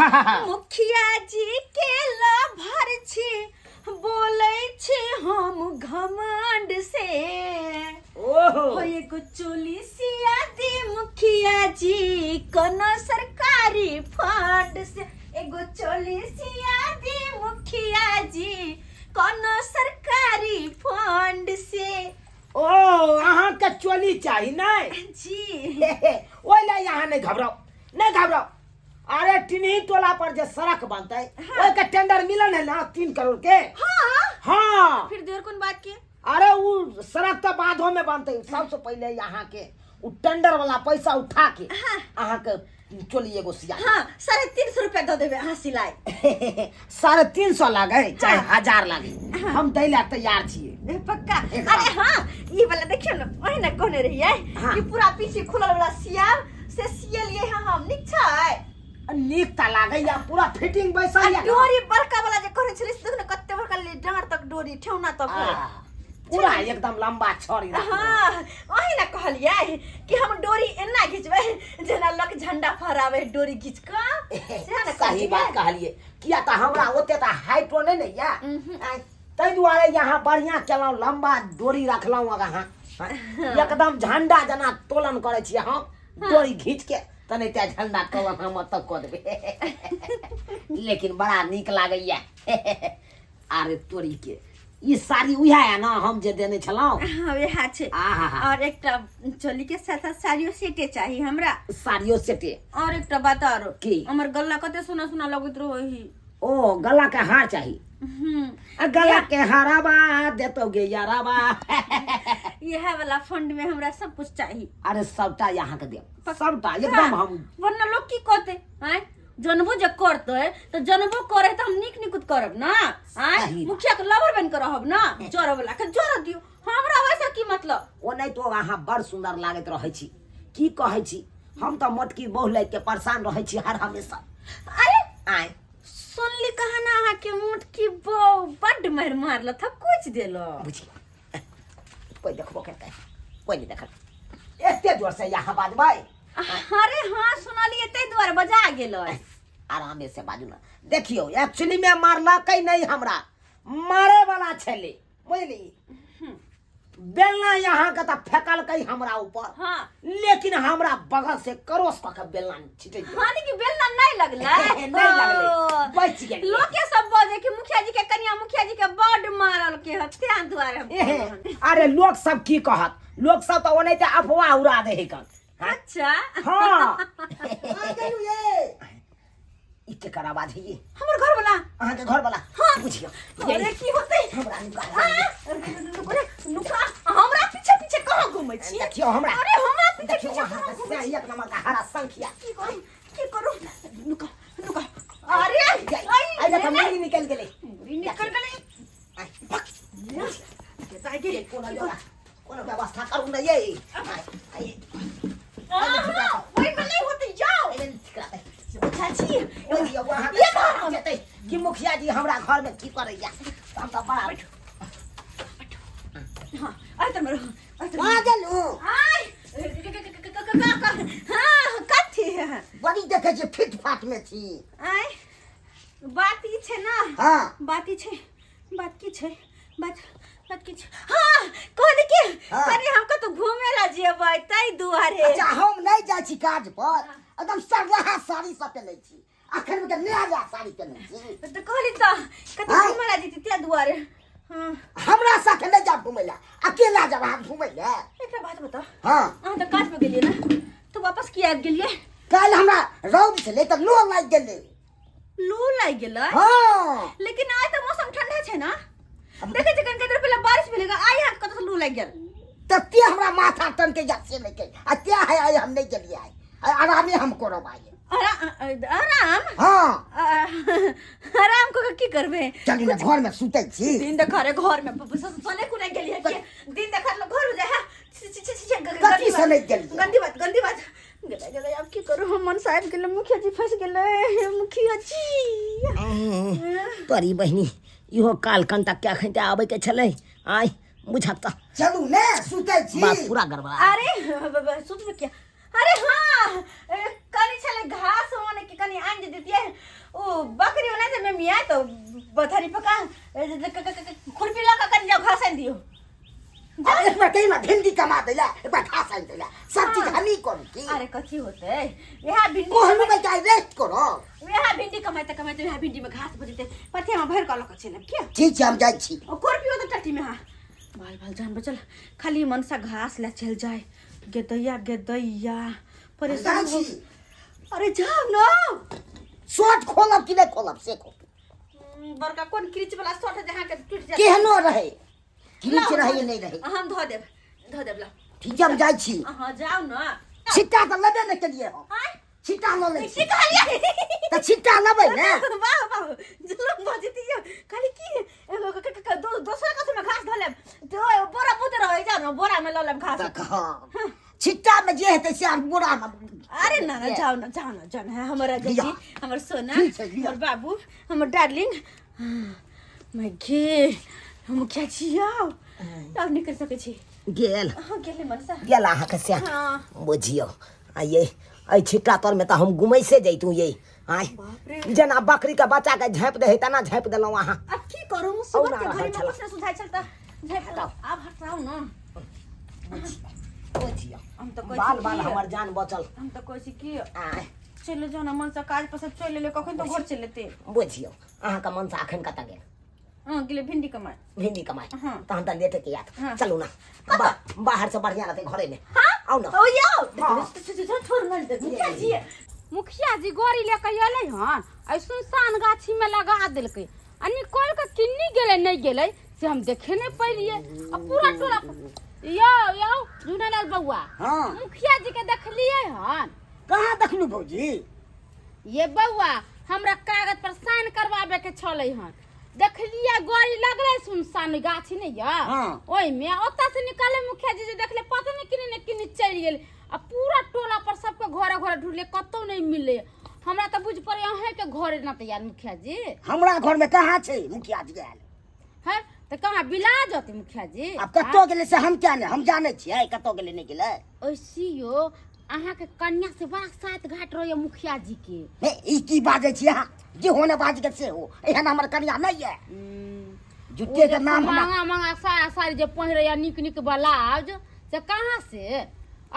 मुखिया जी के लभर छी बोलै छी हम घमंड से। ओहो। हो एगो चोली सिया दी मुखिया जी कोनो सरकारी फंड से, एगो चोली सिया दी मुखिया जी कोनो सरकारी फंड से। ओ अहाँके चोली चाही नहि? जी। ओहि लए अहाँ नहि घबराउ, नहि घबराउ। अरे टिनही टोला पर जे सड़क बनतै ओहिके टेंडर मिलल है ना 3 करोड़ के। हाँ। हाँ। फिर देर कोन बात के? अरे उ सड़क तो बाधो में बनतै, सबसे पहले यहाँ के उ टेंडर वाला पैसा उठा के अहाँ के चोली एगो सिया। हाँ, 350 रुपया दऽ देबै अहाँ सिलाई। 350 लागे चाहे 1000 लागे, हम दै ला तैयार छियै। ए, पक्का? एकदम। अरे हाँ, ई वाला देखियौ ने, ओही ने कहने रहियै कि पूरा पीछे खुलल वाला सियाब से सियलियै हँ हम, नीक छै? नीक तऽ लागैया, पूरा फिटिंग बैसल आ या। डोरी बड़का वाला जे कहने छलियै से देखियौ ने कते बड़का डाँड़ तक डोरी, ठेहुना तक है। पूरा एकदम लंबा छड़ी राखने। हाँ, वही ना कहलियै कि हम डोरी एना घिचबै जेना लोक झंडा फहराबै डोरी घिच कऽ, सएह ने सही कहलियै? बात कहलियै, किया तऽ हमरा ओते तऽ हाइटो नहि ने या, ताहि दुआरे यहाँ बढ़िया केलहुँ, लंबा डोरी रखलहुँ अहाँ एकदम झंडा जेना तोलन करै छियै हम डोरी घीच के, तऽ नहि तऽ झंडा तोलन हम ओतऽ कऽ देबै। लेकिन बड़ा नीक लागैया। अरे तोरी के ई साड़ी उएह है ना हम जे देने छलहुँ? हाँ, वएह छै। आहा। और एकटा चोली के साथ साथ साड़ियो सेटे चाही हमरा। साड़ियो सेटे। और एकटा बात आरो। की? हमर गला कते सोना सोना लगैत रहै। ओ गला के हार चाही? आ गला के हाराबा देतो गे याराबा। इएह वाला फंड में हमरा सब कुछ चाही। अरे सबटा यहाँ के देब, सबटा एकदम हम। वरना लोग की कहते आँय, जनबो जे करते तो जनबो करे तो हम नीक निकुत करब ना आँय, सही बात। मुखिया के लवर बन के रहब ना, जरऽ वाला के जरऽ दियौ, हमरा वैसा की मतलब। ओ नहीं तो अहाँ बड़ सुंदर लागैत रहै छी, की कहै छी, हम तऽ मोटकी बहु लए के परेशान रहै छी हर हमेशा। अरे आँय सुनली कहा ना अहाँ के मोटकी बहु बड्ड मारि मारल, थकुच देल। बुझियौ कोई देखबो करतै, कोई नहीं देखल, एते जोर से यहाँ बाजबै। अरे हाँ सुनलियै ताहि दुआरे बजा गेलै। आरामे से बाजू ना। देखियौ एक्चुअली में मारलकै नहीं, हमरा मारे वाला छलै बुझली, बेलना यहाँ के तऽ फेकलकै हमरा ऊपर। हाँ। लेकिन हमरा बगल से करोस कऽ के बेलना छिटै गेलै। हाँ, लेकिन बेलना नहीं लगलै। नहीं लगलै, ओ, बचि गेलै। लोके सब बजै कि मुखिया जी के कनिया मुखिया जी के बड मारल के हत, तें दुआरे हम एहे, कहलहुँ हन। अरे लोक सब की कहत, लोक सब तऽ ओनाहिते अफवाह उड़ा दे है कन। हाँ? अच्छा। हाँ। आ गेलू ये। ई केकर आवाज है ये? हमर घर वाला। अहाँ के घर वाला? हाँ। बुझियौ। अरे की होतै? हमरा नुका। हाँ? रुको रे, नुका। हमरा पीछे पीछे कहाँ घूमै छी? देखियौ हमरा। अरे हमरा पीछे देखियौ पीछे अहाँ कहाँ के घूमै छी? एक नंबर का हरा संखिया। की करू? की करू? नुका, नुका। अरे, आई, आई, आई, तऽ मुड़ी निकलि गेलै। मुड़ी निकल गेलै। आई, के गेलै? कोनो जोड़ा, कोनो व्यवस्था करू ने ये। आई, आई, आहा, ओहिमे नहि होतै, जाउ। एहिमे नहि ठीक रहतै। चाची, ओहि दियौ अहाँ ये घर हम। जेतै कि मुखिया जी हमरा घर में की करैया, हम तऽ बड़ा हाँ, आइ तऽ मेरो, आइ तऽ आ गेलू। आइ, हाँ, कथी है? बड़ी देखै छी फिट फाट में छी। आइ, बात ई छै ना। हाँ। बात ई छै, बात की छै, बात बात की छै? हाँ, कहली कि हाँ। कनी हम कतौ घूमे ला जेबै ताहि दुआरे। अच्छा हम नहीं जाइ छी काज पर, एकदम सरलाहा साड़ी सब पहिनै छी, अखन के नया नया साड़ी पहिनै छी। तऽ कहली तऽ कतौ हाँ। घूमे ला जेती ताहि दुआरे। हाँ। हमरा साथे नहीं जाब घूमै ला, अकेला जाब अहाँ घूमै ला। एकटा बात बताउ। हाँ। अहाँ तऽ काज पर गेलियै ने, तऽ वापस किया आबि गेलियै? काल्हि हमरा रौद छलै तऽ लू लागि गेलै। लू लागि गेलै? हाँ। लेकिन आइ तऽ मौसम ठंडा छै ना, देखै छियै कनिक देर पहिले बारिश भेलै, आइ अहाँके कतऽ लू लागि गेल? तऽ ते हमरा माथा टनके जा से नहि के आ ते है आइ हम नहीं गेलियै, आइ आइ आरामे हम करब आइ। आराम? हाँ। आराम कऽ के की करबै? चलू ने घर में सुतै छी। दिन देखारे घर में सने कुने गेलियै कि दिन देखार लोग घर हो जाए है। छी, छी, छी, छी, कथी गंदी बात। सनकि गेलियै? गंदी बात, गंदी बात। गेलै, गेलै, आब की करू हम? मन साहब गेलै, मुखिया जी फंस गेलै, मुखिया जी। तोरी बहिनी इहो काल कनता क्या खैते आबै के छलै, आइ बुझत तऽ। चलू ने सुतै छी। बात पूरा गड़बड़ा। अरे, सुतबै किया? अरे हाँ, कनी छलै घास होने के कनी आनि जे दितियै। ओ बकरी बना दे में मिया तो बथारी पका खुरपी लगा कर जाओ घास आन दियो। अब एक बार कहीं ना भिंडी कमा देला, एक बार घास आनि देला, सब चीज हमही करू की? अरे कथी होते यहाँ भिंडी कहलू भाई चाहे रेस्ट करो। यहाँ भिंडी कमाते कमाते यहाँ भिंडी में घास भर जेते पथिया में भर कऽ लऽ कऽ चलब के। ठीक छै, हम जाइ छी। ओ खुरपी होते टट्टी में। हाँ बाल बाल जान बचल, खाली मनसा घास ले चल जाए। गेदैया गेदैया परेशान जाइ हो छी। अरे जाओ ना। शर्ट खोलब कि नहि खोलब से कहू। बड़का कोन क्रीच वाला शर्ट है जहाँ के टूट जाए? केहनो रहे, क्रीच रहे या नहि रहे। हम धो देब, धो देब ला। ठीक छै, हम जाइ छी। हाँ जाओ ना। छिट्टा तऽ लेबे नहि केलियै हम। आँय? छिट्टा लऽ लै की छी। कहलियै? तऽ छिट्टा लेबै ने। वाह वाह, जुलुम भऽ जेतियै। खाली की एगो दोसर कथी में घास धऽ लेब तो बोरा बुत रहै, जाओ ना बोरा में लऽ लेब घास। तऽ हँ, छिट्टा में जे हेतै से आर बोरा में। अरे ना ना, जाओ ना, जाओ ना, जाओ ना हमर राजा जी। लिअ। हमर सोना। ठीक छै, लिअ। हमर बाबू, हमर डार्लिंग। मैं गे हम मुखिया जी आओ, आब निकल सकै छी। गेल। हाँ गेलै मनसा। गेल अहाँके से। हाँ। बुझियौ आ ये एहि छिट्टा तरमे तऽ हम घुमैसे जैतहुँ ये। आँय? बाप रे। जेना बकरीके बच्चाके झाँपि दै हइ तेना झाँपि देलहुँ अहाँ। अब की करू, मुसीबत औना के रहल घड़ी में छला। कुछ न सुझाइ छल तऽ झाँपि देलहुँ। आब हटाउ ना। बुझियौ हम तऽ कहै बाल छी बाल की- हमर जान बचल। हम तऽ कहै छी की आँय? चलि जाउ ना मनसा, काज पर सब चलि एलै, कखन तऽ घर चलि एतै। बुझियौ अहाँके मनसा अखन कतऽ गेल? हँ गेलै भिंडी कमाय। भिंडी कमाय? हाँ। तहन तऽ लेटे के याद। हाँ। चलू ना, बाहर से बढ़िया रहतै घरे में। हाँ? आउ ना। ओ यौ। हाँ। छोड़ ना मुखिया जी। मुखिया जी गाड़ी लेके अयलै हन, एहि सुनसान गाछीमे लगा देलकै आ निकलि कऽ किन्नी गेलै नहि गेलै से हम देखे नहि पैलियै। आ पूरा टोला यौ यौ झुनेलाल बौआ। हाँ। मुखिया जी के देखलियै हन? कहाँ देखलू भौजी? ये बौआ, हमरा कागज पर साइन करवाबे के छलै हन। देखलियै गाड़ी लगलै सुनसान गाछी नहि यऽ? हाँ। ओहिमे ओतऽ से निकललै मुखिया जी, जे देखले पता नहि किन्नी ने किन्नी चलि गेल। आ पूरा टोला पर सबके घरे घरे ढूंढले, कतौ नहि मिललै। हमरा तऽ बुझि पड़ै अहेंके घरे ना तैयार मुखिया जी। हमरा घर में कहाँ छै मुखिया जी आयल? है तऽ कहाँ बिला जतै मुखिया जी? आब कतौ गेलै से हम क्या नहि, हम जानै छियै कतौ गेलै नहि गेलै। ओइसियो अहाँके कन्या से बड़ा सात घाट रहैया मुखिया जी के। हे, ई की बाजै छी अहाँ? जे होने बाज के से हो, एहन हमर कन्या नहि यऽ। जुत्ते के नाम हमरा महंगा महंगा साया साड़ी जे पहिरैया, नीक नीक ब्लाउज, से कहाँ से?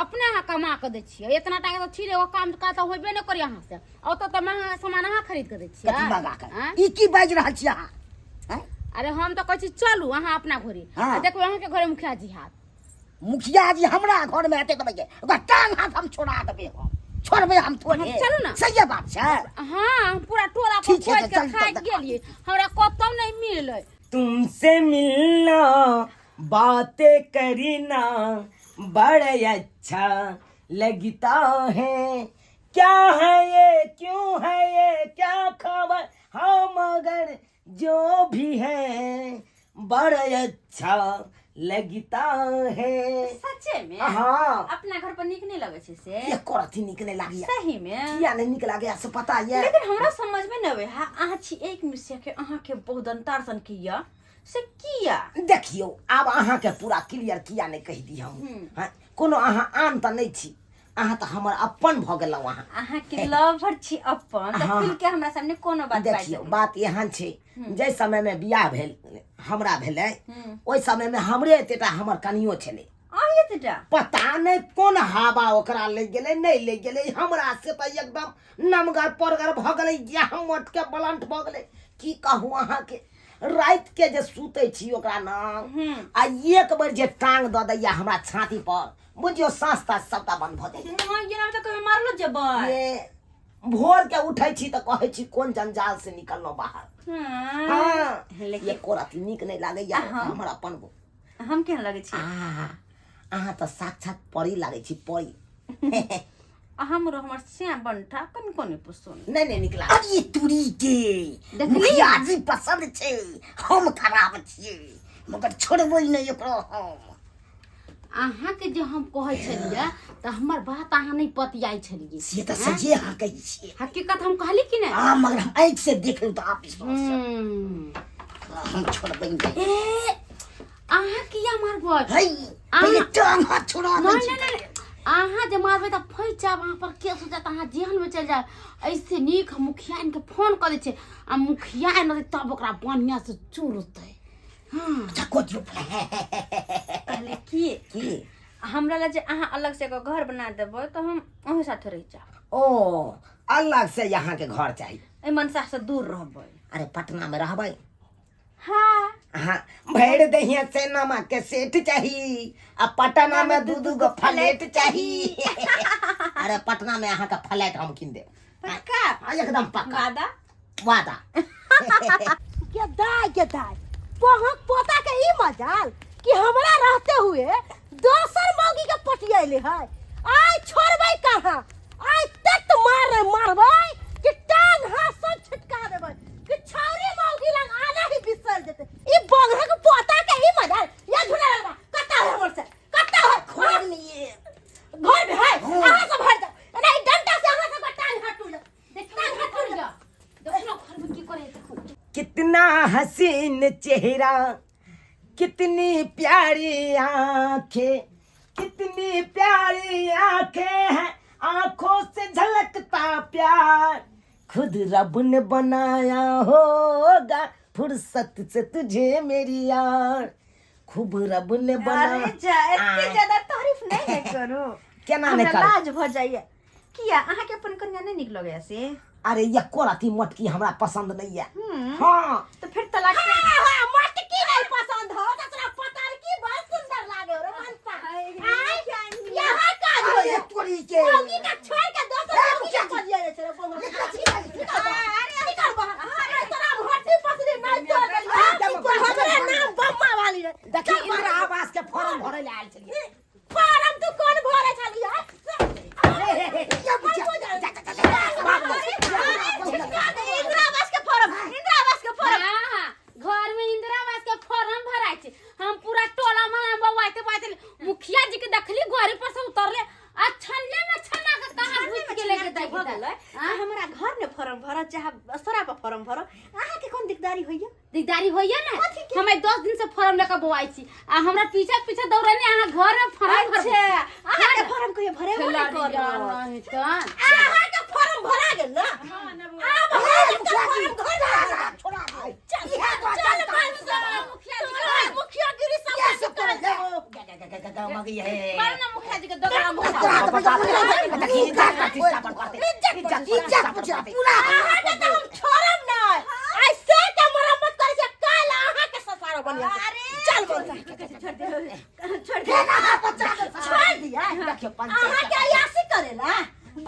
अपने अहाँ कमा कऽ दै छियै? इतना टाका तऽ छिरे, एगो काम काज तऽ होबे नहि करै अहाँ से। ओतऽ तऽ महंगा सामान अहाँ खरीद कऽ दै छियै। कथी महंगा के? आँय? ई की बाजि रहल छी अहाँ? आँय? अरे हम तऽ कहै छी चलू अहाँ अपना घरे। हाँ। आ देखबै अहाँके घरे मुखिया जी हाथ। मुखिया जी हमरा घर में हेतै तऽ ओकरा टांग हाथ हम छोड़ा देबै, हम छोड़बै हम थोड़े। हाँ, चलू ना। सही बात छै। हाँ, हम पूरा टोला पर ठीक छै, खोजि कऽ चल, चल, थाकि चल। गेलियै, हमरा कतौ नहि मिललै। तुमसे मिलना, बातें करना बड़ा अच्छा लगता है। क्या है ये, क्यों है ये, क्या खबर? हाँ मगर जो भी है बड़ा अच्छा लगता है। सच्चे में? हाँ। अपना घर पर नीक नहीं लगे छै से? एको रत्ती नीक नहीं लागिया। सही में? किया नहीं नीक लागे से पता ये? लेकिन हमरा समझ में नहीं आवे हा, अहाँ छी एक मिसिया के, अहाँ के बहुदंतार सन के या से किया? देखियौ आब अहाँके पूरा क्लियर किया नहीं कहि दी हम। हाँ, कोनो अहाँ आन तऽ नहि छी, अहाँ तऽ हमर अपन भऽ गेलहुँ अहाँ। अहाँ के लवर छी अपन तऽ हाँ। खुल के हमरा सामने कोनो बात बाजि देखियौ सकै। बात एहन छै, जाहि समयमे बियाह भेल हमरा भेलै, ओहि समयमे हमरे एतेटा हमर कनियो छलै। अहाँ एतेटा? पता नहि कोन हवा ओकरा लागि गेलै नहि लागि गेलै, हमरा से तऽ एकदम नमगर परगर भऽ गेलै, गेहूँ मोटके बलंट भऽ गेलै। की कहू अहाँके, राति के जे सुतै छी ओकरा ना आ एक बेर जे टांग दऽ दैया हमरा छाती पर, बुझियौ साँस ताँस सबटा बंद भऽ जाइए। हँ, ये नाम तऽ कहियो मारलो जेबै। ये भोर के उठै छी तऽ कहै छी कोन जंजाल से निकललहुँ बाहर। हाँ। हाँ, लेकिन एको रत्ती नीक नहि लागैया हाँ। हमर अपन गो। हम केहन लगै छी? आ अहाँ तऽ साक्षात परी लागै छी, परी। आ हमरो हमर श्याम बंठा कनि कोनी पसंद नहि नहि नीक लागै। अरे तुरी के देखली? मुखिया जी पसंद छै, हम खराब छियै, मगर छोड़बै नहि ओकरो हम। अहाँके जे हम कहै छलियै तऽ हमर बात अहाँ नहि पतियाइ छलियै। से तऽ सजे अहाँ कहै छियै। हकीकत हम कहली कि नहि? हाँ, मगर हम आँखि से देख लू तऽ आप विश्वास छै। हम छोड़बै नहि। ए अहाँ किया मारबै? है पहिले टांग हाथ छोड़ा दै नहि छी। नहि नहि अहाँ जे मारबै तऽ फँसि जायब अहाँ पर केस हो जायत अहाँ जेहन में चलि जायब ऐसे नीक हम मुखिया के फोन कऽ दै छियै आ मुखिया एतै तब ओकरा बढ़िआँ से चूरतै हँ अच्छा को दियौ कहली की की हमरा ला जे अहाँ अलग से एगो घर बना देबै तऽ हम अहूँ साथे रहि जायब ओ अलग से यहाँ के घर चाही एहि मनसा से दूर रहबै अरे पटना में रहबै हाँ हाँ भरि दहिया से नमा के सेठ चाही आ पटना में दू दू गो फ्लैट चाही अरे पटना में अहाँ के फ्लैट हम कीन देब पक्का हाँ, एकदम पक्का वादा वादा के दाय के दाय पहक पोता के ई मजाल कि हमरा रहते हुए दोसर मौगी के पटियैले है आइ छोड़बै कहाँ आइ तत मार मारबै कि टांग हाथ सब छिटका देबै कि छौरी मौगी लग आना ही बिसर जेतै ई बगरक पोता के ई मजाल या झुला लगवा कत्ता है हमर से कत्ता है घर में ये घर में है अहाँ सब हट जाओ एना ई डंटा से अहाँ सब टांग हाथ टूट जाओ देखियौ घर पर जा देखियौ घर में की करे देखू कितना हसीन चेहरा कितनी प्यारी आंखें कितनी प्यारी आंखें हैं आंखों से झलकता प्यार खुद रब ने बनाया होगा फुर्सत से तुझे मेरी यार खूब रब ने बना अरे जा एते ज्यादा तारीफ नहीं ने करू केना नहि हमरा करू? लाज भ जाइए किया अहाँ के अपन कन्या नहीं नीक लगैया से अरे एको रति मटकी हमरा पसंद नहीं है हाँ तो फिर तलाक हाँ हाँ मटकी नहीं पसंद हो तो तोरा पतारकी बड़ सुंदर लागे रे मनसा आय यहाँ का अरे तोरी के मौगी का छोड़ के दोसर मौगी के पजिया रे छे निकल निकल बाहर अरे तोरा भट्टी पसरी नहीं तोड़ देलियो हमरे नाम बम्मा वाली रे देखी इंदिरा आवास के फॉर्म भरे ले आयल छलियै फारम तू कोन भरे छली है इंदिरा आवास के फॉर्म इंदिरा आवास के फॉर्म हाँ, हाँ, घर में इंदिरा आवास के फॉर्म भराइ छै हम पूरा टोला में बौआते बौआते मुखिया जी के देखली गाड़ी पर से उतरले आ छन्ने में छन्ना के कहाँ घुस गेलै के भऽ गेलै हाँ? हमरा घर ने फॉर्म भरत चाहे असोरा पर फॉर्म भरत अहाँ के कोन दिकदारी होइया दिकदारी होइए ने हम आइ 10 दिन से फॉर्म लेके बौआइ छी आ हमरा पीछा पीछा दौड़ने अहाँ घर में फॉर्म भरबै अच्छा अहाँ के फॉर्म कहियो भरेबो नहि करत नहीं तऽ अहाँ के फॉर्म भरा गेल ना आब हम के फॉर्म घर में छोड़ा दे चल चल मनसा मुखिया जी तोरा मुखियागिरी सब ये सब कर देबो मारू ना मुखिया जी के दोगला मुखिया इज्जत बचा पूरा अहाँ के तऽ हम छोड़ब नहि आइ से के मरम्मत करै छै काल्हि अहाँ के ससारो बनिया अरे चल मनसा छोड़ दे छोड़ दे फेना बच्चा छोड़ दिया देखियौ अहाँ पंचायत के अयासी करेला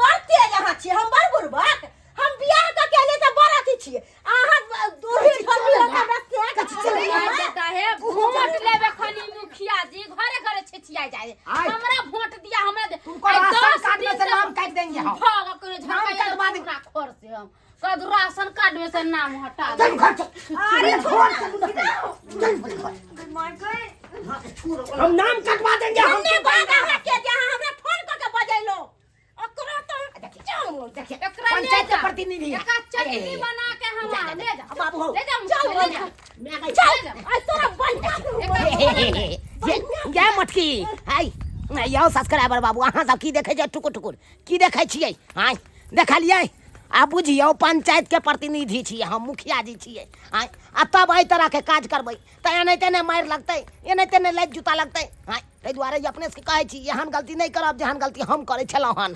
बड़ तेज अहाँ छियै हम बड़ बुड़बक हम बियाह कऽ के एलियै तऽ बड़ अथी छियै अहाँ दूरी ठोकी लऽ हमरा से चले आ जाता है वोट लेबे खनी मुखिया जी घरे घरे छिछिया जाए आय। हमरा वोट दिया हमरा दे तुमको आइ राशन 10 कार्ड में दिन से नाम काट देंगे हम। भाग कर नाम कटवा दे। पूरा खोर से हम कद राशन कार्ड में से नाम हटा दे चल घर चल अरे घर चल चल घर माय गॉड हम नाम कटवा देंगे हम धन्यवाद अहाँ के जे अहाँ हमरा फोन कऽ के बजेलहुँ ओकरो तऽ चल देखिए एकरा ले पंचायत के जा। प्रतिनिधि है। एकरा चटनी बना के हम ले जा बाबू हो। ले जा चल मुखिया, ले जा चल आइ तोरा बढ़िया ये ये मटकी हाय यौ सब्सक्राइबर बाबू अहाँ सब की देखै छियै टुकुर टुकुर की देखै छियै हाय देखलियै आ बुझियौ पंचायत के प्रतिनिधि छियै हम मुखिया जी छियै आँय आ तब एहि तरहके काज करबै तऽ एनाहिते नहि मारि लगतै एनाहिते नहि लाइट जूता लगतै आँय ताहि दुआरे अपने सबके कहै छी एहन गलती नहि करब जेहन गलती हम करै छलहुँ हन।